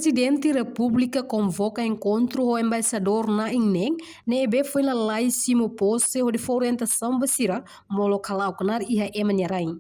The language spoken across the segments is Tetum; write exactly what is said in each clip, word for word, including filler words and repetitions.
Prezidente Repúblika konvoka enkontru ho embaixadór na'in neen ne'ebé foin lalais simu pose hodi fó orientasaun ba sira molok hala'o knaar iha ema nia rain.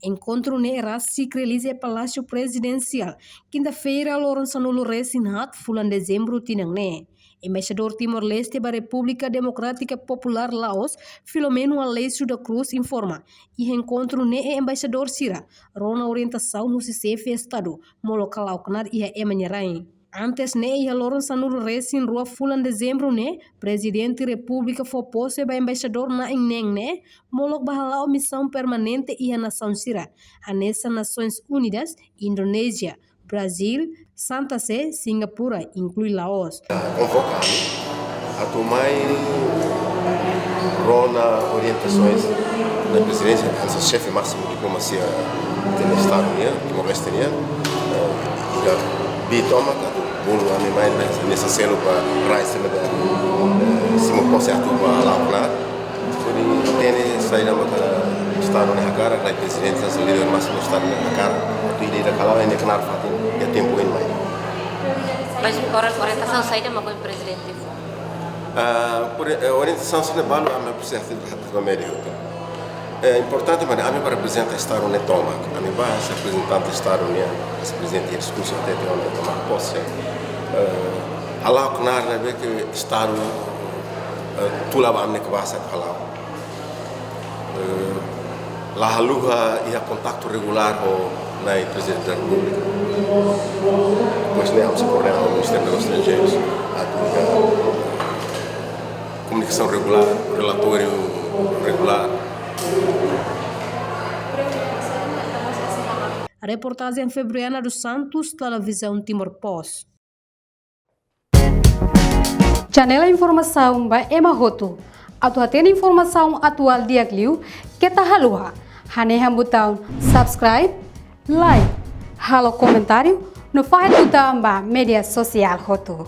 Enkontru ne'e rasik realiza iha Palásiu Prezidensiál, kinta-feira, loron sanulu-resin-haat fulan Dezembru tinan ne'e. Embaixadór Timor-Leste ba Repúblika Demokrátika Populár Laos, Filomeno Aleixo da Cruz, informa, iha enkontru ne'e embaixadór sira rona orientasaun husi xefe Estadu molok hala'o knaar iha ema nia rain. Antes ne'e, iha loron sanulu-resin-rua fulan Dezembru ne'e, Prezidente Repúblika fó pose ba embaixadór na'in neen ne'e molok bá hala'o misaun permanente iha nasaun sira, hanesan Nasoins Unidas, Indonézia, Brazíl, Santa Sé, Singapura, inklui Laos. Konvoka ami atu mai rona orientasaun da Prezidénsia, hanesan xefe másimu diplomasia de Estadu nian, Timor-Leste nian, eh, iha biton mak atu bolu ami mai, hanesan selu ba rai sira ne'ebé, eh, simu pose atu bá hala'o knaar. Hodi hatene saida maka Estadu ne'e hakarak, rai Prezidente, hanesan líder másimu Estadu ne'e hakarak atu ida-idak hala'o iha knaar fatin iha tempu oin mai. Mas ora-, orientasaun saida mak ohin Prezidente fó? Ah, por, eh, orientasaun sira ne'e balu ami presiza hatete ba média hotu. Eh, importante mak ami bá reprezenta Estadu ne'e tomak. Ami bá hanesan reprezentante Estadu nian, hanesan Prezidente iha diskursu hatete ona toma pose. Eh, hala'o knaar ne'ebé ke Estadu, eh, tula ba ami ne'e ke basa hala'o. Eh, la haluha iha kontaktu regulár ho Na'i Prezidente da Repúblika. Depois ne'e ami sei koordena ho Ministériu Negósius Estranjeirus, atu iha komunikasaun regulár, relatóriu regulár. Reportajen Febriana dos Santos, Televizaun Timor Post. Janela informasaun ba ema hotu. Atu hatene informasaun atuál di'ak liu, keta haluha hanehan butaun subscribe, like, halo komentáriu no fahe tutan ba média sosiál hotu.